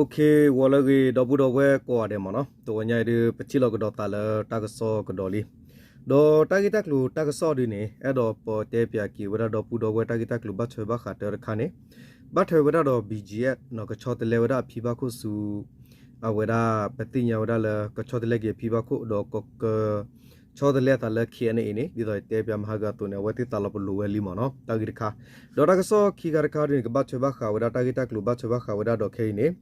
ဝီၤလၢအဂ့ၤ ဒီပုၢ်ဒီဝဲၢ်ကိးဂၤဒဲးမ့ၢ်နီၤ, တဝီညါအံၤဒုး ပထံၣ်လိာ်ကဒီးသးလၢတၢ်ကစီၣ်ကဒီးလံ. ဒီးတၢ်ဂ့ၢ်တၢ်ကျိၤတၢ်ကစီၣ်ဒုးန့ၣ် အဲၣ်ဒိးပတဲပၠးက့ၤဝဲဒၣ်ဒီပုၢ်ဒီဝဲၢ်တၢ်ဂ့ၢ်တၢ်ကျိၤဘၣ်ထွဲဘၣ်ဃးတၢ်တခါန့ၣ်, ဘၣ်ထွဲဝဲဒၣ်ဒီး BGF နီၤ ကဆီတလဲဝဲဒၣ်အဖံဘၣ်ခိၣ်ဆူ အဝဲဒၣ် ပသ့ၣ်ညါဝဲဒၣ်လၢ ကဆီတလဲက့ၤအဖံဘၣ်ခိၣ် ဒီးကဆီတလဲအသးလၢ KNA န့ၣ် ဒ်သိးယတဲပၠးမဟါကအသိးန့ၣ် အဝဲသ့ၣ်သးလီၤပလိာ်ဝဲလံမ့ၢ်နီၤ တၢ်ဂ့ၢ်တခါ. ဒီးတၢ်ကစီၣ်ခံခါတခါဒုးန့ၣ် ကဘၣ်ထွဲဘၣ်ဃးဝဲဒၣ်တၢ်ဂ့ၢ်တၢ်ကျိၤဘၣ်ထွဲဘၣ်ဃးဝဲဒၣ်ဒီးခဲအံၤန့ၣ်,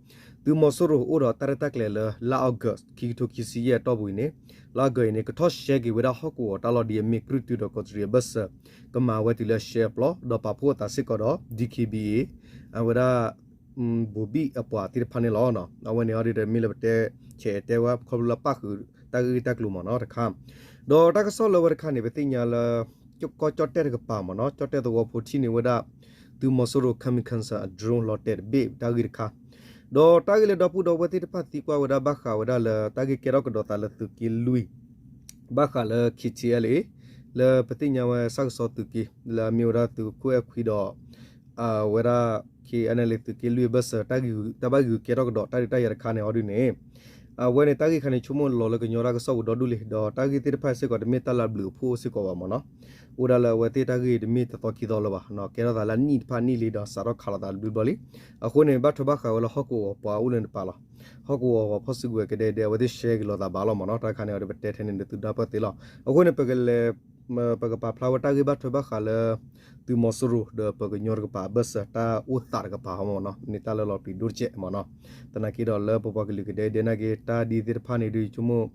သုးမီၤစိရိၤအိၣ်ဒီးတၢ်ရဲၣ်တၢ်ကျဲၤလၢလါအီကူး ခံကထိခံဆံယဲၢ်အတီၢ်ပူၤအံၤန့ၣ်, လါအီကူးအံၤန့ၣ် ကထီၣ်ရှဲက့ၤဝဲဒၣ်ဟီၣ်ကဝီၤတၢ်လီၢ်ဒ်အမ့ၢ်ကြုၢ်တုဒီးကီးတရံးအဘၢၣ်စၢၤ, ကမၤဝဲတုၤလၢအရှဲအပျီ ဒီးပာ်ဖှိၣ်အသးစ့ၢ်ကီးဒီး DKBA အဝဲဒၣ် ဘိၤဘံၣ်အပှၤသ့ၣ်တဖၣ်န့ၣ်လီၤ. အဝဲန့ၣ်အီၤဒုးတမ့ၢ်လၢပတဲ ဆဲးတဲဝဲ ခီဖျိလၢပၣ်ဃုာ်တၢ်ဂ့ၢ်တၢ်ကျိၤမ့ၢ်နီၤတခါ. ဒီးတၢ်ကစီၣ်လၢဝဲတခါန့ၣ် ပသ့ၣ်ညါလၢ ကီၢ်ကၠီၣ်တဲၣ်တကပၤမ့ၢ်နီၤ ကၠီၣ်တဲၣ်သဝီဖိထံၣ်န့ၢ်ဝဲဒၣ် သုးမီၤစိရိၤ kamikaze drone လီၤတဲာ်တဘ့ၣ်တၢ်ဂ့ၢ်တခါ. ဒီးတၢ်ဂ့ၢ်လၢဒီပုၢ်ဒီဝဲၢ်သ့ၣ်တဖၣ်သံကွၢ်ဝဲဒၣ်ဘၣ်ဃးဝဲဒၣ်လၢတၢ်ဂ့ၢ်ကဲထီၣ်ကဒီးသးလၢသုးက့လွံၢ် ဘၣ်ဃးလၢ KTLA လၢပသ့ၣ်ညါဝဲစၢ်ကစီၣ်သုးက့ လၢအမ့ၢ်ဝဲဒၣ်သုးခိၣ်အဲၣ်ခွံဒီး အဝဲဒၣ် KNLA သုးက့လွံၢ်အဘၢၣ်စၢၤ တၢ်ဘၣ်ဂုာ်ကဲထီၣ်ကဒီးတၢ်ဒုးတၢ်ယၤတခါန့ၣ်အီၤဒုးန့ၣ်, အဝဲန့ၣ်တၢ်ဂ့ၢ်ခါန့ၣ် ဆိကမိၣ်လီၤလၢကညီတၢ်ကစီၣ်ပူၤဒီဒူၣ်လံ ဒီးတၢ်ဂ့ၢ်သ့ၣ်တဖၣ်စ့ၢ်ကီးတမ့ၢ်တၢ်လၢအဘျုးအဖှိၣ်စ့ၢ်ကီးဘၣ်မ့ၢ်နီၤ. အိၣ်ဒၣ်လၢအဝဲသ့ၣ်တၢ်ဂ့ၢ်တမ့ၢ်တသီခံသီလၢၤဘၣ်, ကဲထီၣ်သးလၢနံၣ်တဖၣ်နံၣ်လံဒီးစးထီၣ်ခးလိာ်သးတဘျုးဘျီလံ. အဃိန့ၣ် ဘၣ်ထွဲဘၣ်ဃးဝဲလၢဟီၣ်ကဝီၤပှၤအိၣ်လၢနတပၤလီၤ. ဟီၣ်ကဝီၤပှၤဖီၣ်စုကဝဲၤကဒဲကဒဲ အဝဲသ့ၣ်ရှဲက့ၤလိာ်သးဘၣ်လီၤမ့ၢ်နီၤ. တၢ်တခါန့ၣ်အီၤဒီးပတဲထဲန့ၣ်ဒီးသုဒၣ်ပၢၢ်သ့လီၤ. အဃိန့ၣ် ပကလဲၤ ပကပာ်ဖျါဝဲတၢ်ဂ့ၢ်ဘၣ်ထွဲဘၣ်ဃးလၢ သုးမီၤစိရိၤဒီးပှၤကညီတကပၤအဘၢၣ်စၢၤ တၢ်အိၣ်သးတကပၤမ့ၢ်နီၤ မ့ၢ်တၢ်လၢလီၤပျံၤဒိၣ်တကဲးမ့ၢ်နီၤ. သနာ်က့ဒီးလၢပပှၤကလုာ်ကဒဲကဒဲနာ်က့ တၢ်ဒ်သ့ၣ်တဖၣ်န့ၣ်ဒုးဆိကမိၣ်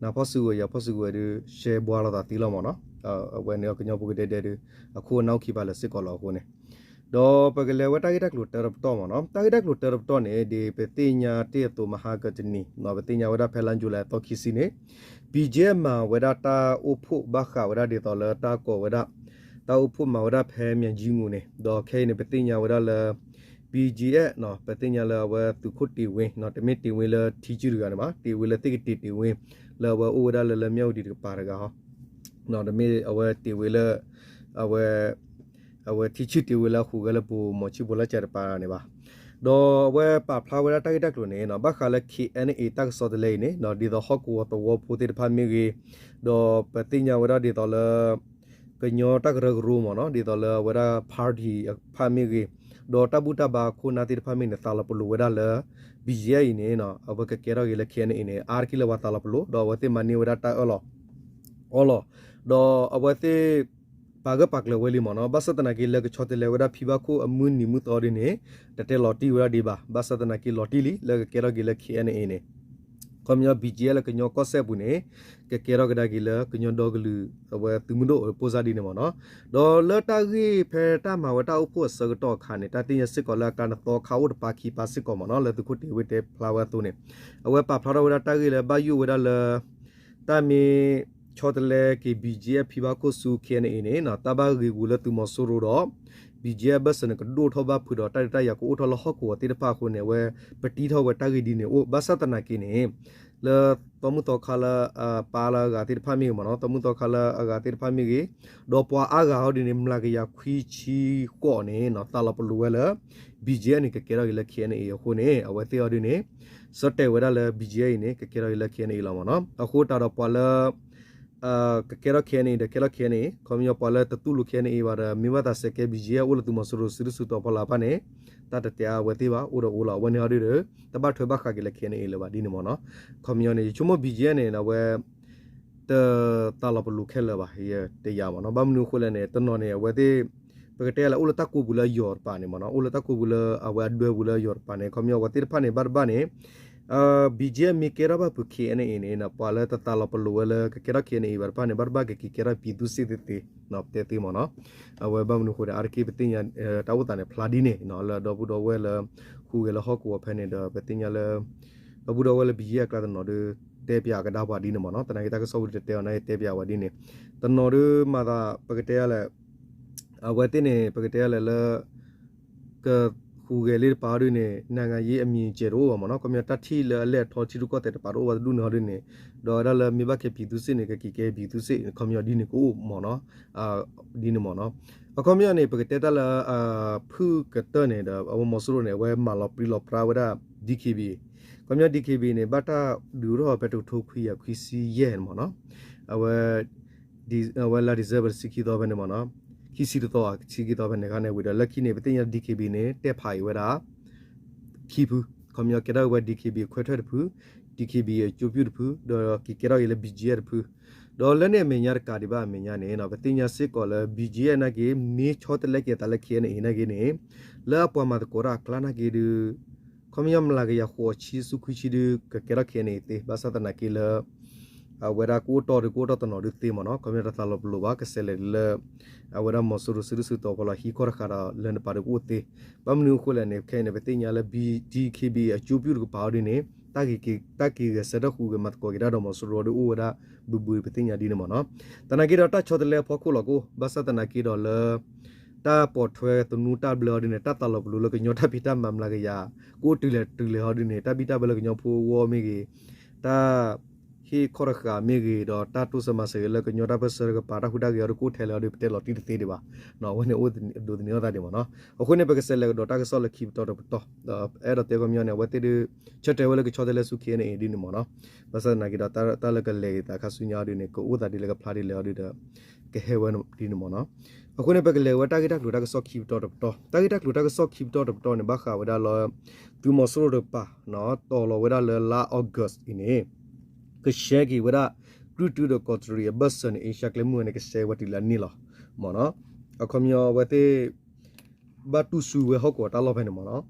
နဖီၣ်စုကဝဲၤယဖီၣ်စုကဝဲၤဒုး ရှဲဘှါလိာ်သးသ့လီၤမ့ၢ်နီၤ. အဝဲန့ၣ်ကညီဖိကဒဲကဒဲဒုး အခိၣ်အနၢ်အိၣ်ခံပၤလၢာ်စ့ၢ်ကီးလီၤအဃိန့ၣ် ဒီးပကလဲၤဝဲတၢ်ဂ့ၢ်တၢ်ကျိၤတၢတပတီၢ်မ့ၢ်နီၤ. တၢ်ဂ့ၢ်တၢ်ကျိၤတၢတပတီၢ်န့ၣ် ဒ်ပသ့ၣ်ညါတ့ၢ်အသိးမဟါကတနံၤ ပသ့ၣ်ညါဝဲဒၣ်ဖဲလါယူၤလံအသီခံဆံန့ၣ် BGF မၤဝဲဒၣ်တၢ်အိၣ်ဖှိၣ်ဘၣ်ဃးဝဲဒၣ်ဒ်သိးလၢတၢ်ကိးဝဲဒၣ် တၢ်အိၣ်ဖှိၣ်မၤဝဲဒၣ်ဖဲမၠၤယံမူၤန့ၣ် ဒီးခဲအံၤန့ၣ် ပသ့ၣ်ညါဝဲဒၣ်လၢ BGF နီၤ ပသ့ၣ်ညါလၢအဝဲသုးခိၣ်တ့ၢ်ဝ့ တမ့ၢ်တ့ၢ်ဝ့လၢထံကုၢ်တဂၤန့ၣ်ဘၣ် တ့ၢ်ဝ့လၢသ့ၣ်ကတ့ၢ်တ့ၢ်ဝ့ လၢအဝဲအိၣ်ဝဲဒၣ်လၢလၢမၠၣ်ဝတံၤတကပၤတဂၤဟီ တမ့ၢ်အဝဲတ့ၢ်ဝ့လၢ အဝဲ အဝဲထံဆူၣ်တ့ၢ်ဝ့လၢအဟူးဂဲၤလၢပူၤမီၤဆံၣ်ဖိလၢကၠဲးတပၤန့ၣ်ဘၣ်. ဒီးအဝဲပာ်ဖျါဝဲဒၣ်တၢ်ဂ့ၢ်တၢ်ကျိၤန့ၣ် ဘၣ်ဃးလၢ KNA တၢ်ကစီၣ်တလဲအံၤန့ၣ် ဒ်သိးဟီၣ်ကဝီၤသဝီဖိသ့ၣ်တဖၣ်မ့ၢ်ဂ့ၤ, ဒီးပသ့ၣ်ညါဝဲဒၣ်ဒ်သိးလၢ ကညီတၢ်ကရၢကရိမ့ၢ်နီၤ ဒ်သိးလၢအဝဲဒၣ် party တဖၣ်မ့ၢ်ဂ့ၤ, ဒီးတၢ်ဘူၣ်တၢ်ဘါခိၣ်နၢ်သ့ၣ်တဖၣ်မ့ၢ်န့ၣ် သးလီၤပလိာ်ဝဲဒၣ်လၢ BGF အံၤန့ၣ် အဝဲကကဲထီၣ်က့ၤလၢ KNA န့ၣ် အါတက့ၢ်လၢပှၤသးလီၤပလိာ် ဒီးအဝဲသ့ၣ်မၤန့ၢ်ဝဲဒၣ်တၢ်အၢၣ်လီၤ အီလီၤ, ဒီးအဝဲသ့ၣ် ပာ်ဂၢၢ်ပာ်ကျၢၤဝဲလံမ့ၢ်နီၤ ဘၣ်ဆၣ်သနာ်က့လၢကဆီတလဲဝဲဒၣ်ဖံဘၣ်ခိၣ်အမုၢ်နံၤမုၢ်သီဒ်န့ၣ် တတဲလီၤတံၢ်ဝဲဒၣ်ဒံးဘၣ် ဘၣ်ဆၣ်သနာ်က့လီၤတံၢ်လံ လၢကကဲထီၣ်က့ၤလၢ KNA န့ၣ် ခီပညီ BGF လၢကညီကီၢ်စဲၣ်ပူၤန့ၣ် ကကဲထီၣ်ကဒါက့ၤလၢကညီဒီကလုာ် အဝဲသုးမုၢ်ဒိၣ်ဖိစၢ်ဒ်န့ၣ်မ့ၢ်နီၤ. ဒီးလၢတၢ်ဂ့ၢ်ဖဲတၢ်မၤဝဲတၢ်အိၣ်ဖှိၣ်အဆၢကတီၢ်အခါန့ၣ် တၢ်သ့ၣ်ညါစ့ၢ်ကီးလၢအကျါန့ၣ်သီခါအိၣ်တပၤခံပၤစ့ၢ်ကီးမ့ၢ်နီၤ လၢသုးခိၣ်တ့ၢ်ဝ့တဲဖျါဝဲအသိးန့ၣ် အဝဲပာ်ဖျါထီၣ်ဝဲဒၣ်တၢ်ဂ့ၢ်လၢဘၣ်ယိၣ်ဝဲဒၣ်လၢ တၢ်မ့ၢ်ဆီတလဲက့ၤ BGF ဖံဘၣ်ခိၣ်ဆူ KNA န့ၣ် တၢ်ဘၣ်ဂ့ၤဂူာ်လၢသုးမီၤစိရိၤဒီး BGF ဘၢၣ်စၢၤန့ၣ် ကဒိၣ်ထီၣ်ဘၣ်ဖုးဒီးတၢ်ဒုးတၢ်ယၤကအိၣ်ထီၣ်လၢဟီၣ်ကဝီၤသ့ၣ်တဖၣ်အဃိန့ၣ် အဝဲပတံထီၣ်ဝဲတၢ်ဂ့ၢ်ဒ်န့ၣ်အိၣ် ဘၣ်ဆၣ်သနာ်က့န့ၣ် လၢသီမုၢ်သီခါလၢ ပၢ်လၢအဂၤသ့ၣ်တဖၣ်မ့ၢ်ဂ့ၤမ့ၢ်နီၤ သီမုၢ်သီခါလၢအဂၤသ့ၣ်တဖၣ်မ့ၢ်ဂ့ၤ ဒီးပှၤအါဂၤဟီဒ်န့ၣ် မျးကယၤခွံဆံဃိးန့ၣ် သးလီၤပလိာ်ဝဲလၢ BGF န့ၣ် ကကဲထီၣ်က့ၤလၢ KNA အဃိန့ၣ် အဝဲသ့ၣ်ဟီဒ်န့ၣ် ဆၢတဲာ်ဝဲဒၣ်လၢ BGF အံၤန့ၣ် ကကဲထီၣ်က့ၤလၢ KNA လီၤမ့ၢ်နီၤ အဃိသတးဒီးပှၤလၢ ကကဲထီၣ် KNA ဒီးကဲထီၣ် KNA ခီပညီပှၤလၢတတူၢ်လိာ် KNA ဘၣ်ဒီး မ့ၢ်ဘၣ်သးစဲးကဲ BGF အိၣ်လၢသုးမီၤစိရိၤစုဒုၣ်စုတီၤဖီလာ်တဖၣ်န့ၣ် တၢ်တတဲအါဝဲသ့ၣ်ဘၣ် အိၣ်ဒီးအိၣ်လီၤ အဝဲန့ၣ်ဟီဒ်ဒီး တဘၣ်ထွဲဘၣ်ဃးက့ၤလၢ KNA လၢၤဘၣ်ဒ်န့ၣ်မ့ၢ်နီၤ ခီပညီန့ၣ် ယဆိကမိၣ် BGF န့ၣ် အဝဲ တသးလီၤပလိာ်ခဲလၢာ်ဘၣ် ယတယာ်မ့ၢ်နီၤ ဘၣ်မနုၤအဃိလဲၣ်န့ၣ် တနီၤန့ၣ် အဝဲသ့ၣ် ပကတဲလၢအိၣ်လၢတၢ်ကိးပူၤလၢယီၤတပၤန့ၣ်မ့ၢ်နီၤ အိၣ်လၢတၢ်ကိးပူၤလၢအဝဲအဒွဲပူၤလၢယီၤတပၤန့ၣ် ခီပညီအဝဲသ့ၣ်တဖၣ်န့ၣ် ဘၣ်တဘၣ်န့ၣ် BGF မ့ၢ်ကဲထီၣ်ဘၣ်ဖုး KNA န့ၣ် ပှၤလၢတသးလီၤပလိာ်ဝဲလၢကကဲထီၣ် KNA ဘၣ်တဖၣ်န့ၣ် ဘၣ်တဘၣ်ကက့ၤကဲထီၣ် ပြည်သူ့စစ် သ့သ့ တဲသ့မ့ၢ်နီၤ အဝဲဘၣ်မနုၤအဃိဒီး အါတက့ၢ်ပသ့ၣ်ညါ တၢ်အိၣ်သးန့ၣ် ဖျါဒ်န့ၣ် လၢဒီပုၢ်ဒီဝဲၢ်လၢ ဟူးဂဲၤလၢဟီၣ်ကဝီၤဖဲန့ၣ်ဒီး ပသ့ၣ်ညါလၢ ဒီပုၢ်ဒီဝဲၢ်လၢ BGF အကျါတနီၤဒီး တဲပၠးကဒါပှၤဒ်န့ၣ်မ့ၢ်နီၤ သနာ်က့တၢ်ကစီၣ်ဝံၤတတဲအီၤန့ၣ် တဲပၠးဝဲဒ်န့ၣ် တနီၤဒီးမၤသး ပကတဲလဲၣ် အဝဲသ့ၣ်န့ၣ် ပကတဲလဲၣ်လၢ ကဟူးဂဲၤလၢတပၤဟီဒ်န့ၣ် နိုင်ငံရေးအမြင်ကျယ်တအိၣ်ဘၣ်မ့ၢ်နီၤ ခီပညီတၢ်ထံၣ်လၢအလဲၢ်အထီထံရူၢ်ကီၢ်သဲးတပာ်တအိၣ်ဘၣ်တဒူၣ်န့ၣ်ဟီဒ်န့ၣ် ဒီးဝဲဒၣ်လၢမ့ၢ်ဘၣ်ကဲ ပြည်သူ့စစ် န့ၣ် ကက့ၤကဲ ပြည်သူ့စစ် ခီပညီဒ်န့ၣ်ကအိၣ်မ့ၢ်နီၤ ဒ်န့ၣ်မ့ၢ်နီၤ အခီပညီန့ၣ် ပကတဲတၢ်လၢ ဖုၣ်ကတၢၢ်န့ၣ်ဒီး အဝဲမီၤစိရိၤန့ၣ် အဝဲမၤလီၤပြံလီၤပြါဝဲဒၣ် DKBA ခီပညီ DKBA န့ၣ် ဘၣ်တၢ်ဒုးအိၣ်ထီၣ်ဖဲတကထိခွံကယၤခွံဆံယဲၢ်န့ၣ်မ့ၢ်နီၤ, အဝဲ အဝဲလါ December တဆံခံသီဖဲန့ၣ်မ့ၢ်နီၤ, ခံဆံတသီ တဆံခံသီဖဲန့ၣ်ခါန့ၣ်ဝံၤဒီး လၢခံန့ၣ် ပသ့ၣ်ညါ DKBA န့ၣ် တဲဖးအံၤဝဲဒၣ် ခံဖု, ခီပညီကဲထီၣ်ဝဲ DKBA ခွဲးထွဲတဖု, DKBA အကျိုးပြုတဖု, ဒီးက့ၤကဲထီၣ်က့ၤလၢ BGF တဖု, ဒီးလၢန့ၣ်အမဲာ်ညါတကးဒံးဘၣ်အမဲာ်ညါန့ၣ် ပသ့ၣ်ညါစ့ၢ်ကီးလၢ BGF နာ်က့ မ့ၢ်ဆီတလဲက့ၤအသးလၢ KNA နာ်က့န့ၣ် လၢအပှၤမၤသကိးတၢ်အကျါနာ်က့ဒီး ခီပညီမျးကယၤဃိးဆံဆူခွံဆံဒုး ကကဲထီၣ် KNA သ့, ဘၣ်ဆၣ်သနာ်က့လၢ အဝဲဒၣ်ကအိၣ်တီၢ်ဒီးကအိၣ်တီၢ်တနီၤဒုးသ့မ့ၢ်နီၤ, ခီပညီတၢ်သးလီၤပလိာ်ဘၣ် ကစဲးလဲၤလၢ အဝဲဒၣ်မီၤစိရိၤစုဒုးစုတီၤဖီလာ်ဟံးခီတဃာ်ဒီး လၢနပာ်ဒုးကအိၣ်သ့, ဘၣ်မနုၤအဃိလဲၣ်န့ၣ် ခဲအံၤန့ၣ် ပသ့ၣ်ညါလၢ DKBA အကျိုးပြုတကပၤအီၤဒ်န့ၣ် တၢ်က့ၤဂဲၤဆၢထၢၣ်ဃုာ်ဂဲၤမၤသကိးက့ၤတၢ်ဒီးမီၤစိရိၤအီၤဒုး အိၣ်ဝဲဒၣ်ဘုးဘုး ပသ့ၣ်ညါဒ်န့ၣ်မ့ၢ်နီၤ, သနာ်က့ဒီးတၢ်ဆီတလဲအဖီခိၣ်လီၤကအိၣ်, ဘၣ်ဆၣ်သနာ်က့ဒီးလၢ တၢ်ပိာ်ထွဲသနူတၢ်ဘျၢအီၤဒ်န့ၣ် တၢ်သးလီၤပလိာ်လၢကညီတၢ်ဖံးတၢ်မၤမျးကယၤ ကအိၣ်တုၤလဲၤတုၤလဲၤအီၤဒ်န့ၣ် တၢ်ဘံၣ်တၢ်ဘၢလၢကညီဖိအဂီၢ်မ့ၢ်ဂ့ၤ, တၢ် ဟ့ၣ်ခီတဃာ်မ့ၢ်ဂ့ၤ ဒီးတၢ်တိစၢၤမၤစၢၤဂ့ၤလၢကညီတၢ်ပၢၢ်ဆၢတကပၤ တၢ်ဟူးတၢ်ဂဲၤအီၤဒုး ကအိၣ်ထဲလဲၣ်အီၤဒုး ပတဲလီၤတံၢ်တသ့ဒံးဘၣ်, အဝဲန့ၣ်အိၣ်ဒိးသန့ၤအီၣ်သးဒံးမ့ၢ်နီၤ, အဃိန့ၣ် ပကစဲးလဲၤကဒီးတၢ်ကစီၣ်လၢခံပတီၢ်တပတီၢ်, ဒီးအဲၣ်ဒိးတဲခီပညီန့ၣ် အဝဲသ့ၣ်ဒုး ဆၢတဲာ်ဝဲလၢကဆီတလဲဆူ KNA ဒ်န့ၣ်မ့ၢ်နီၤ, ဘၣ်ဆၣ်သနာ်က့ဒီး တၢ်လၢကလဲၤသးခါဆူညါအီၤဒုးန့ၣ် ကအိၣ်သးဒ်လၢကဖျါဒ်လဲၣ်အီၤဒုးဒီး ကဟဲဝဲဒ်န့ၣ်မ့ၢ်နီၤ, အဃိန့ၣ် ပကလဲၤဝဲတၢ်ဂ့ၢ်တၢ်ကျိၤတၢ်ကစီၣ်ခံပတီၢ်တပတီၢ်, တၢ်ဂ့ၢ်တၢ်ကျိၤတၢ်ကစီၣ်ခံပတီၢ်တပတီၢ်န့ၣ် ဘၣ်ဃးဝဲဒၣ်လၢ သုးမီၤစိရိၤတကပၤ တီၢ်လီၤဝဲဒၣ်လၢလါ August အံၤန့ၣ် ကဆှဲက့ၤဝဲဒၣ် ကြုၢ်တုဒီးကီးတရံးအဘၢၣ်စၢၤန့ၣ် အ့ရှါကျဲမုၢ်ဝဲန့ၣ် ကဆှဲဝဲတုၤလၢအန့ၣ်လီၤမ့ၢ်နီၤ, အခီပညီအဝဲသ့ၣ် ဘၣ်တူၢ်ဆူၣ်ဝဲဟီၣ်ကဝီၤတၢ်လီၢ်ဖဲန့ၣ်မ့ၢ်နီၤ,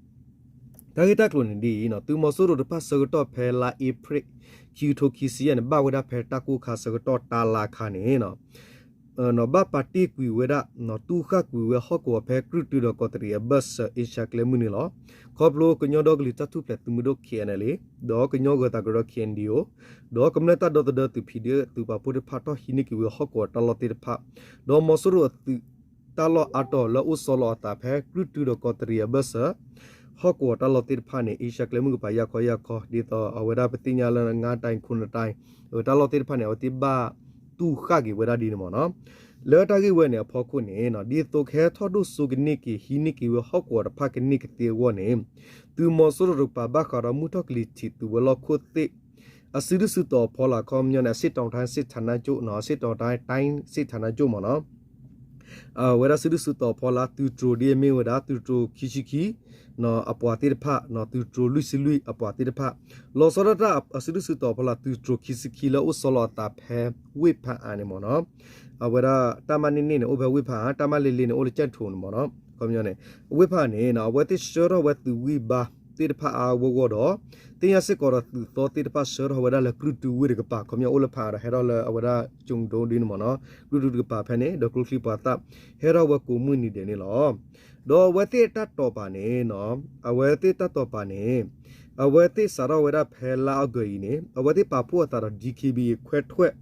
တၢ်ဂ့ၢ်တၢ်ကျိၤန့ၣ်ဒ်အံၤနီၤ, သုးမီၤစိရိၤတဖၣ်ဆၢကတီၢ်ဖဲလါအ့ဖြ့ၣ် ခံကထိခံဆံယဲၢ်န့ၣ် ဘၣ်ဝဲဒၣ်ဖဲတၢ်ကိၢ်ခါဆၢကတီၢ်တၢ်လါခါန့ၣ် ဘၣ်ပာ်တ့ၢ်ကွံာ်ဝဲဒၣ် တူၢ်ဃာ်ကွံာ်ဝဲဟီၣ်ကဝီၤဖဲကြုၢ်တုဒီးကီးတရံးအဘၢၣ်စၢၤ အ့ရှါကျဲမုၢ်န့ၣ်လီၤ. ခီဖျိကညီဒီကလုာ်တၢ်ထူၣ်ဖျဲးသုးမုၢ်ဒိၣ် KNLA ဒီးကညီဂၢၤသးကရၢ KNDO ဒီးကမျၢၢ်တၢ်ဒီသဒၢသုး PDF သုးပာ်ဖှိၣ်တဖၣ် ထီၣ်ဟံးန့ၢ်က့ၤဝဲဟီၣ်ကဝီၤတၢ်လီၢ်သ့ၣ်တဖၣ်, ဒီးမီၤစိရိၤအသုးတၢ်လီၢ်အါတီၤလၢအိၣ်ဆီလီၤအသးဖဲကြုၢ်တုဒီးကီးတရံးအဘၢၣ်စၢၤ ဟီၣ်ကဝီၤတၢ်လီၢ်သ့ၣ်တဖၣ်န့ၣ် အ့ရှါကျဲမုၢ်ကပၤ ယၢ်ခီယၢ်ခီ ဒ်သိးအဝဲဒၣ်ပသ့ၣ်ညါလၢ ငါးတိုင် ခုနစ်တိုင် တၢ်လီၢ်သ့ၣ်တဖၣ်န့ၣ် အဝဲသ့ၣ်ဘၣ်တူၢ်ဃာ်က့ၤဝဲဒၣ်ဒ်န့ၣ်မ့ၢ်နီၤ. လၢတၢ်ဂ့ၢ်ဝဲန့ၣ်အဖီခိၣ်န့ၣ် ဒ်သိးကဟဲထီၣ်ဒိၣ်စိကန့ၢ်က့ၤ ဟံးန့ၢ်က့ၤဝဲဟီၣ်ကဝီၤတဖၣ်ကန့ၢ်ကသ့အဂီၢ်န့ၣ် သုးမီၤစိရိၤတကပၤဘၣ်ဃးဒီးမုၢ်ထီၣ်ကလံၤထံးသုးဝဲၤလီၢ်ခိၣ်သ့ၣ် အစုဒုၣ်စုတီၤအဖီလာ် ခီပညီန့ၣ် အရှေ့တောင်တိုင်းစစ်ဌာနချုပ်နီၤ, အရှေ့တောင်တိုင်းတိုင်းစစ်ဌာနချုပ်မ့ၢ်နီၤ အဝဲဒၣ်စုဒုၣ်စုတီၤအဖီလာ် သုးတြိၤဒ်အမ့ၢ်ဝဲဒၣ် သုးတြိၤခံဆံခံ အပှၤသ့ၣ်တဖၣ် သုးတြိၤလွံၢ်ဆံလွံၢ်အပှၤသ့ၣ်တဖၣ် လီၤဆီဒၣ်တၢ်အစုဒုၣ်စုတီၤအဖီလာ် သုးတြိၤခံဆံခံလၢအိၣ်ဆီလီၤအသးဖဲ ဝ့ၢ်ဖးအါန့ၣ်မ့ၢ်နီၤ အဝဲဒၣ် တပ်မ နှစ်နှစ်န့ၣ် အိၣ်ဖဲဝ့ၢ်ဖးအါ, တပ်မ လေးလေးန့ၣ် အိၣ်လၢကၠဲၣ်ထိးန့ၣ်မ့ၢ်နီၤ ခီပညီန့ၣ် ဝ့ၢ်ဖးအါန့ၣ် အဝဲသ့ၣ်ဆှၢထီၣ်ဝဲသုးဝံၣ်ဘါသ့ၣ်တဖၣ်အါအါဂီၢ်ဂီၢ်ဒီး သ့ၣ်ညါစ့ၢ်ကီးဒီးသုးသီသ့ၣ်တဖၣ်ဆှၢထီၣ်ဝဲဒၣ်လၢကြုၢ်တုဝ့ၢ်တကပၤ ခီပညီအိၣ်လၢဖးအါဒီးဟဲထီၣ်လၢအဝဲဒၣ်ကၠိဒိဒ်န့ၣ်မ့ၢ်နီၤ ကြုၢ်တုတကပၤဖဲန့ၣ် ဒီးကျိချံမျိာ်သၣ် ဟဲထီၣ်ဝဲကိးမုၢ်နံၤဒဲးန့ၣ်လီၤ. ဒီးအဝဲသ့ၣ်တၢ်တိာ်ပာ်န့ၣ် အဝဲသ့ၣ်တၢ်တိာ်ပာ်န့ၣ် အဝဲသ့ၣ်စးထီၣ်ဝဲဒၣ်ဖဲလါအီကူးအံၤန့ၣ် အဝဲသ့ၣ်ပာ်ဖှိၣ်အသးဒီး DKBA ခွဲးထွဲး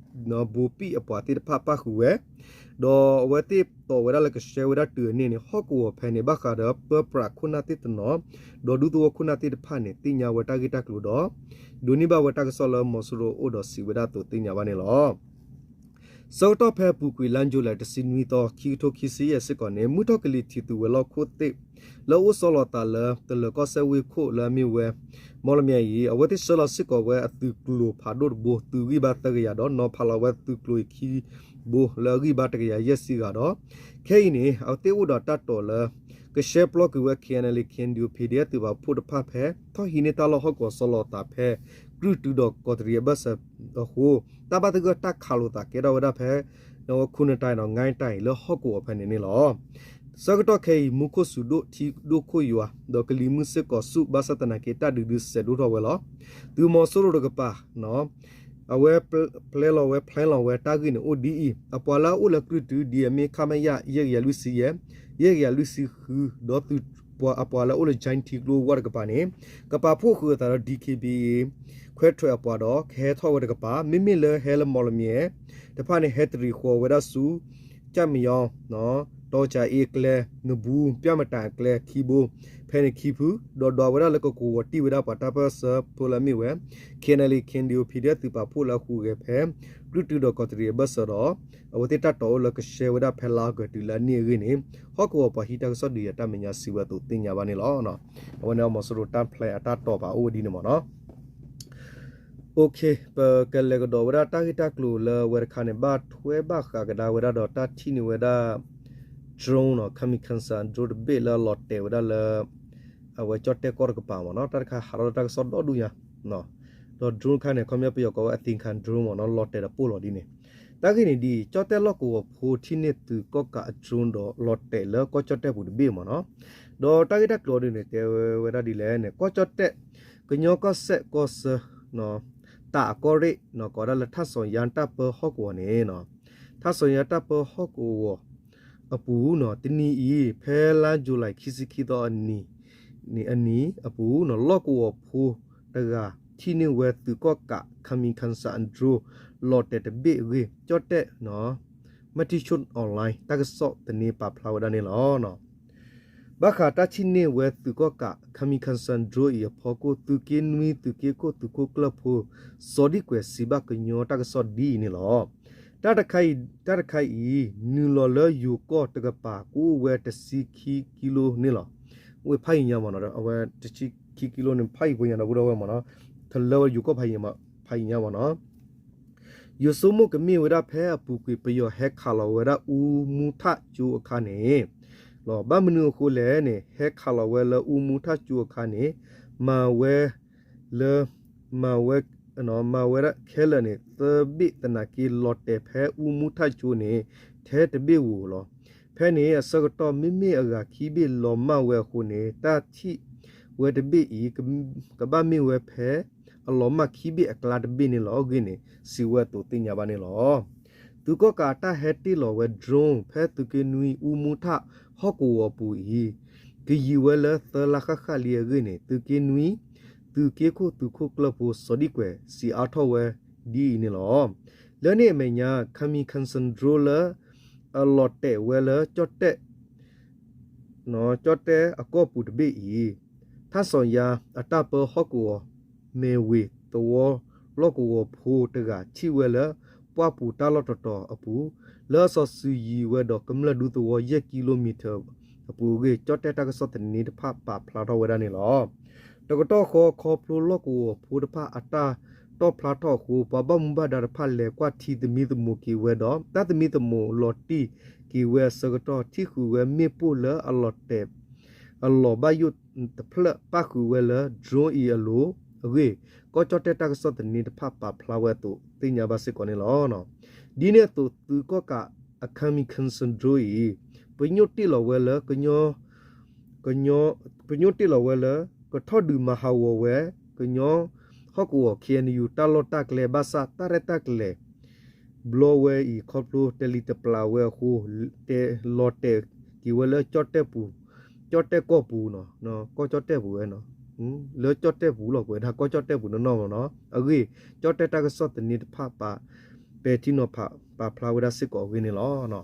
ဘိးပံၣ်အပှၤသ့ၣ်တဖၣ်ပၣ်ဃုာ်ဝဲ ဒီးအဝဲသ့ၣ်တိာ်ဝဲဒၣ်လၢကဆှၢဝဲဒၣ်တုၤအန့ၣ်န့ၣ် ဟီၣ်ကဝီၤဖဲန့ၣ် ဘၣ်ဃးဒီးပၢပြးခိၣ်နၢ်သ့ၣ်တနီၤ ဒီးဒူသဝီခိၣ်နၢ်သ့ၣ်တဖၣ်န့ၣ် သ့ၣ်ညါဝဲတၢ်ဂ့ၢ်တၢ်ကျိၤဒီး ဒိးန့ၢ်ဘၣ်ဝဲတၢ်ကစီၣ်လၢမီၤစိရိၤအိၣ်ဒီးစံးဝဲဒၣ်အသိးသ့ၣ်ညါဘၣ်န့ၣ်လီၤ. ဆၢကတီၢ်ဖဲအပူၤကွံာ်လါယူၤလံ တဆံနွံသီ ခံကထိခံဆံယဲၢ်စ့ၢ်ကီးန့ၣ် မုၢ်ထီၣ်ကလံၤထံးသုးဝဲၤလီၢ်ခိၣ်သ့ၣ် လၢအိၣ်ဆီလီၤသးလၢတလၢၤကီၢ်စဲၣ်ဝ့ၢ်ခိၣ်လၢအမ့ၢ်ဝဲ မီၣ်လမၠဲအံၤ အဝဲသ့ၣ်ဆှၢလီၤစ့ၢ်ကီးဝဲအသုးကျိၤဖးဒိၣ်တဘိ သုးဂံၢ်ဘါသၢကယၤဒီး နီၤဖးလီၤဝဲသုးကျိၤအံၤခံဘိလၢအဂံၢ်ဘါတကယၤယဲၢ်ဆံဂၤဒီး ခဲအံၤန့ၣ် အဝဲသ့ၣ်အိၣ်ဒီးတၢ်တိာ်လၢ ကဆှၢပျီကွံာ်ဝဲ KNLA KNDO PDF သုးပာ်ဖှိၣ်တဖၣ်ဖဲ ထီၣ်ဟံးန့ၢ်တၢ်လီၢ်ဟီၣ်ကဝီၤဆီလီၤအသးဖဲ ကြုၢ်တုဒီးကီးတရံးအဘၢၣ်စၢၤအဃိ တၢ်ဘၣ်သဂၢၢ်တၢ်ခးလိာ်သးကဲထီၣ်ဝဲဒၣ်ဖဲ ခုနစ်တိုင်ဒီး ငါးတိုင် လၢဟီၣ်ကဝီၤဖဲန့ၣ်န့ၣ်လီၤ. ဆၢကတီၢ်ခဲအံၤ မူခိၣ်စူၤဒိၣ်ထံဒိၣ်ခိၣ်ယွၤ ဒီးကလံၤမုၢ်စ့ၢ်ကီးဆူၣ် ဘၣ်ဆၣ်သနာ်က့ တၢ်ဒုးဒုးစဲးဒိၣ်ထီၣ်ဝဲလီၤ. သုးမီၤစိရိၤတကပၤ အဝဲ plan လီၤဝဲ plan လီၤဝဲတၢ်ဂ့ၢ်န့ၣ်အိၣ်ဒ်အံၤ အပှၤလၢအအိၣ်လၢကြုၢ်တု ဒ်အမ့ၢ် ခမရ ယဲၢ်ကယၤလွံၢ်ဆံယဲၢ် ယဲၢ်ကယၤလွံၢ်ဆံဃု ဒီးသုးပှၤအပှၤလၢအအိၣ်လၢ ကၠဲထံကျိဝၢ်တကပၤန့ၣ် ကပာ်ဖှိၣ်ဃုာ်အသးဒီး DKBA ခွဲးထွဲးအပှၤဒီး ကဟဲထီၣ်ဝဲတကပၤ မ့မ့ၢ်လၢဟဲလၢမီၣ်လမၠဲတဖၣ်န့ၣ် ဟဲတရံးဃီၤဝဲဒၣ်ဆူ ကၠၣ်မယီ တီကၠၤအ့အကျဲ နဘူး ပျၢ်မတၤအကျဲ ခံဘိ ဖဲန့ၣ်ခံဖု ဒီးဒွးဝဲဒၣ်လၢကကဝီၤတံၢ်ဝဲဒၣ်ပှၤတၢ်ပၢၢ်ဆၢဖိလၢအမ့ၢ်ဝဲ KNLA KNDO PDF သုးပာ်ဖှိၣ်လၢအဟူးဂဲၤဖဲ ကြုၢ်တုဒီးကီးတရံးအဘၢၣ်စၢၤဒီး အဝဲသ့ၣ်တၢ်တီၤအိၣ်လၢကရှဲဝဲဒၣ်ဖဲလါအီကူးတုၤလၢအနံၣ်အဂ့ၢ်န့ၣ် ဟီၣ်ကဝီၤပှၤဟံးတၢ်ကစီၣ်ဒုးယၤတၢ်မဲာ်ညါစံးဝဲအသိးသ့ၣ်ညါဘၣ်န့ၣ်လီၤ. အဝဲန့ၣ်အမီၤစိရိၤတၢ်ဖျဲးအတၢ်တီၤပာ်အိၣ်ဝဲဒ်န့ၣ်မ့ၢ်နီၤ. ပကလဲၤကဒီးဝဲဒၣ်တၢ်ဂ့ၢ်တၢ်ကျိၤလၢအဝဲတခါန့ၣ် ဘၣ်ထွဲဘၣ်ဃးကဒါဝဲဒၣ်ဒီးတၢ်ထံၣ်န့ၢ်ဝဲဒၣ် drone နီၤ kamikaze drone တဘ့ၣ်လၢအလီၤတဲာ်ဝဲဒၣ်လၢ အဝဲကၠီၣ်တဲၣ်ကီၢ်တကပၤမ့ၢ်နီၤ. တၢ်တခါဟးထီၣ်လၢတၢ်ကစီၣ်ဒီဒူၣ်ညါ ဒီး drone တခါန့ၣ် ခီပညီပယီၤကိးဝဲ Athacon drone မ့ၢ်နီၤ လီၤတဲာ်ဒီးပိၢ်လီၤဒ်န့ၣ်. တၢ်ဂ့ၢ်န့ၣ်ဒ်အံၤ ကၠီၣ်တဲၣ်လီၢ်ကဝီၤဖိထံၣ်န့ၢ်သုးကီၣ်ကးအ drone ဒီးလီၤတဲာ်လၢကီၢ်ကၠီၣ်တဲၣ်ပူၤတဘ့ၣ်မ့ၢ်နီၤ. ဒီးတၢ်ဂ့ၢ်တၢ်ကျိၤအံၤန့ၣ် တဲဝဲဒၣ်ဒ်လဲၣ်န့ၣ် ကီၢ်ကၠီၣ်တဲၣ် ကညီကီၢ်စဲၣ်ကီၢ်ဆၢ တၢ်အကီၢ်ရ့ၣ် ကိးဒၣ်လၢထၣ်စီၤယါတၢ်ပၢဟီၣ်ကဝီၤန့ၣ် ထၣ်စီၤယါတၢ်ပၢဟီၣ်ကဝီၤအပူၤနီၤ တနံၤအံၤ ဖဲလါ July ခံဆံခံသီအနံၤ အနံၤအပူၤနီၤ လီၢ်ကဝီၤဖိတဂၤ ထံၣ်န့ၢ်ဝဲသုးကီၣ်ကး kamikaze drone လီၤတဲာ်တဘ့ၣ်အဂ့ၢ် ကၠီၣ်တဲၣ် Matichon online တၢ်ကစီၣ်သန့ပာ်ဖျါဝဲဒၣ်န့ၣ်လီၤ. ဘၣ်ဃးတၢ်ထံၣ်န့ၢ်ဝဲသုးကီၣ်ကး kamikaze drone အံၤအဖီခိၣ် သုးက့နွံ သုးက့ခိၣ် သုးခိၣ်ကျၢၢ်ဖိ စီၤဒံၣ်ကွဲးစံးဘၣ်ကညီတၢ်ကစီၣ်ဒ်အံၤန့ၣ်လီၤ. တၢ်တခါအံၤ တၢ်တခါအံၤ နုာ်လီၤလၢယိၤကီၢ်တကပၤ ကအိၣ်ဝဲတဆံခံကံလိန့ၣ်လီၤ. အိၣ်ဝဲဖးယံၤညါမ့ၢ်နီၤ အဝဲတဆံခံကံလိန့ၣ် ဖးယံၤဖိညါဒီပုၢ်ဒီဝဲၢ်မ့ၢ်နီၤ ထလၢဝဲယိၤကီၢ်ဖးယံၤညါမ့ၢ်နီၤ ယဆိကမိၣ်ကမ့ၢ်ဝဲဒၣ်ဖဲအပူၤကွံာ်ပယီၤဟဲခးလီၤဝဲဒၣ်အူမူထၣ်ကၠိအခါန့ၣ်လီၤ. ဘၣ်မနုၤအဃိလဲၣ်န့ၣ် ဟဲခးလီၤဝဲလၢအူမူထၣ်ကၠိအခါန့ၣ် မၤဝဲလၢ မၤဝဲ မၤဝဲဒၣ်ခဲလၢာ်န့ၣ် သၢဘ့ၣ်သနာ်က့ လီၤတဲာ်ဖဲအူမူထၣ်ကၠိန့ၣ် ထဲတဘ့ၣ်ဧိၤလီၤ. ဖဲန့ၣ်အဆၢကတီၢ် မ့မ့ၢ်အဂၤခံဘ့ၣ်လီၤမၢ်ဝဲအဃိန့ၣ် တၢ်ထံၣ်ဝဲတဘ့ၣ်အံၤ ကဘၣ်မ့ၢ်ဝဲဖဲ အလီၤမၢ်ခံဘ့ၣ်အကျါတဘ့ၣ်န့ၣ်လီၤ. အဂ့ၢ်န့ၣ် စံးဝဲအသိးသ့ၣ်ညါဘၣ်န့ၣ်လီၤ. သုးကီၣ်ကးအတၢ်ဟဲတ့ၢ်လီၤဝဲ drone ဖဲသုးက့နွံအူမူထၣ်ဟီၣ်ကဝီၤအပူၤအံၤ ကယံာ်ဝဲလၢသၢလါဃၣ်ဃၣ်လံအဂ့ၢ်န့ၣ် သုးက့နွံ သုးက့ခိၣ်သုးခိၣ်ကျၢၢ်ဖိစီၤဒံၣ်ကွဲးစံးအါထီၣ်ဝဲဒ်အံၤန့ၣ်လီၤ. လၢန့ၣ်အမဲာ်ညါ kamikaze drone လၢ အလီၤတဲာ်ဝဲလၢကၠီၣ်တဲၣ် ကၠီၣ်တဲၣ်အကီၢ်ပူၤတဘ့ၣ်အံၤ ထၣ်စီၤယါအတၢ်ပၢဟီၣ်ကဝီၤ မဲၢ်ဝ့ၤသဝီ လီၢ်ကဝီၤဖိတဂၤထံၣ်ဝဲလၢ ပှၢ်ပူၤတၢ်လီၢ်တတီၤအပူၤ လၢအစီၤစုၤယံၤဝဲဒီးကမျၢၢ်ဒူသဝီ ယဲၢ်ကံလိမံၤထၢၣ်အပူၤအဂ့ၢ် ကၠီၣ်တဲၣ်တၢ်ကစီၣ်သန့တဖၣ်ပာ်ဖျါထီၣ်ဝဲဒၣ်န့ၣ်လီၤ. တကတီၢ်ဃီခီဖျိလီၢ်ကဝီၤဖိတဖၣ်အတၢ်တီၣ်ဖျါထီၣ်အဃိ ပှၤဘၣ်မူဘၣ်ဒါတဖၣ်လဲၤကွၢ်ထံသမံသမိးက့ၤဝဲဒီး တၢ်သမံသမိးလီၤတံၢ်က့ၤဝဲအဆၢကတီၢ် ထံၣ်ဃုာ်ဝဲမ့ၣ်ပိၢ်လၢအလီၤတဲာ် အလီၤဘၣ်ယိၣ်တဖျၢၣ် ပၣ်ဃုာ်ဝဲလၢ drone အံၤအလိၤအဂ့ၢ် ကီၢ်ကၠီၣ်တဲၣ်တၢ်ကစီၣ်သန့တဖၣ်ပာ်ဖျါဝဲအသိးသ့ၣ်ညါဘၣ်စ့ၢ်ကီးန့ၣ်လီၤ. ဒ်န့ၣ်အသိး သုးကီၣ်ကးအ kamikaze drone အံၤ ပညိၣ်တ့ၢ်လီၤဝဲလၢ ကညီ ကညီ ပညိၣ်တ့ၢ်လီၤဝဲလၢ ကထီၣ်ဒုးမၤဟးဂီၤဝဲ ကညီဟီၣ်ကဝီၤ K N U တၢ်လီၢ်တၢ်ကျဲ ဘၣ်ဆၣ်တၢ်ရဲၣ်တၢ်ကျဲၤ ဘျီဝဲအံၤ ခီဖျိတလံၤတပျၢ်ဝဲအဃိ တဲလီၤတဲာ်က့ၤဝဲလၢကၠီၣ်တဲၣ်ပူၤ ကၠီၣ်တဲၣ်ကီၢ်ပူၤနီၤ ကီၢ်ကၠီၣ်တဲၣ်ပူၤဝဲနီၤ လၢကၠီၣ်တဲၣ်ပူၤလီၤ ပဝဲဒၣ်ကီၢ်ကၠီၣ်တဲၣ်ပူၤနီၢ်နီၢ်မ့ၢ်နီၤ အဂ့ၢ် ကၠီၣ်တဲၣ်တၢ်ကစီၣ်သန့တဖၣ်ပာ် ပဲာ်ထံနီၤဖးပာ်ဖျါဝဲဒၣ်စ့ၢ်ကီးအဂ့ၢ်န့ၣ်လီၤ.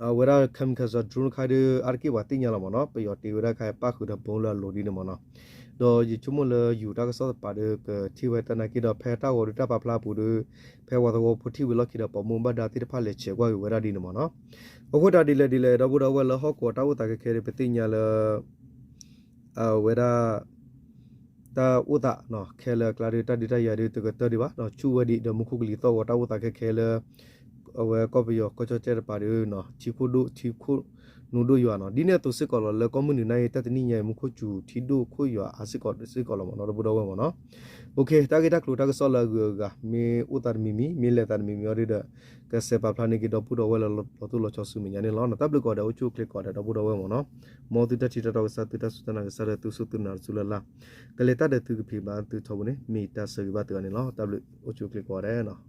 အဝဲဒၣ် kamikaze drone တခါဒီး အါတက့ၢ်ပှၤသ့ၣ်ညါလီၤမ့ၢ်နီၤ ပယီၤတ့ဝဲဒၣ်ခါ ပၣ်ဃုာ်ဒီးဘိလၢအလိၤဒ်န့ၣ်မ့ၢ်နီၤ ဒီးယဆိကမိၣ်လၢယိၤတၢ်ကစီၣ်တပၤဒီး ကထံၣ်ဝဲတၢ်နာ်က့ဒီး ဖဲတၢ်ဂီၤဒုးတၢ်ပာ်ဖျါအပူၤဒီး ဖဲဝၤသဝီဖိထံၣ်ဝံၤလီၢ်ခံဒီး ပှၤဘၣ်မူဘၣ်ဒါသ့ၣ်တဖၣ်လဲၤဆဲးကွၢ်က့ၤဝဲဒၣ်ဒ်န့ၣ်မ့ၢ်နီၤ အဃိတၢ်ဒ်လဲၣ်ဒ်လဲၣ် ဒီပုၢ်ဒီဝဲၢ်လၢဟီၣ်ကဝီၤတၢ်အိၣ်သးခဲခဲဒီး ပသ့ၣ်ညါလၢ အဝဲဒၣ် တၢ်အိၣ်သးခဲလၢာ်အကျါဒီး တၢ်ဒုးတၢ်ယၤဒီးတကတၢၢ်ဒံးဘၣ် ဆူၣ်ဝဲဒံးဒီးမူခိၣ်ကလံၤသီၣ်ဂီၤတၢ်အိၣ်သးခဲခဲလၢ အဝဲကီၢ်ပယီၤကီၢ်ကၠီၣ်တဲၣ်တပၤဒီး ထံခိၣ်ဒိၣ်ထံခိၣ်နူဒိၣ်ယွၤနီၤ ဒ်န့ၣ်အသိးစ့ၢ်ကီးလီၤ လၢကီၢ်မုၢ်နုာ်နၣ်အံၤ တၢ်တနံၣ်ညါအံၤ မူခိၣ်စူၤထံဒိၣ်ခိၣ်ယွၤအါစ့ၢ်ကီးစ့ၢ်ကီးလီၤမ့ၢ်နီၤ ဒီပုၢ်ဒီဝဲၢ်မ့ၢ်နီၤ တၢ်ဂ့ၢ်တၢ်ကျိၤတၢ်ကစီၣ်လၢအဂုၤအဂၤ မ့ၢ်အိၣ်သးတမံၤမံၤ မ့ၢ်လဲၤသးတမံၤမံၤအီၤဒီး ကစဲးပာ်ဖျါန့ၢ်က့ၤဒီပုၢ်ဒီဝဲၢ်လၢလီၤတိၢ်လီၤဆီဆူမဲာ်ညါန့ၣ်လီၤ. တၢ်ဘျုးကိးဂၤဒဲး အိၣ်ဆူၣ်အိၣ်ချ့ကိးဂၤဒဲး ဒီပုၢ်ဒီဝဲၢ်မ့ၢ်နီၤ မ်သုတၢ်ထံၣ်တၢ်တီကစၢ် သုတၢ်စူၢ်တၢ်နာ်ကစၢ်လၢသုစူၢ်သုနာ်တစူၢ်လၢ်လၢ် ကလဲၤတၢ်ဒီးသုကဖံးဘၣ်သုထီဘိန့ၣ် မ့ၢ်တၢ်ဆၢဂ့ၤဘၣ်သုဂၤန့ၣ်လီၤ. တၢ်ဘျုးအိၣ်ဆူၣ်အိၣ်ချ့ကိးဂၤဒဲး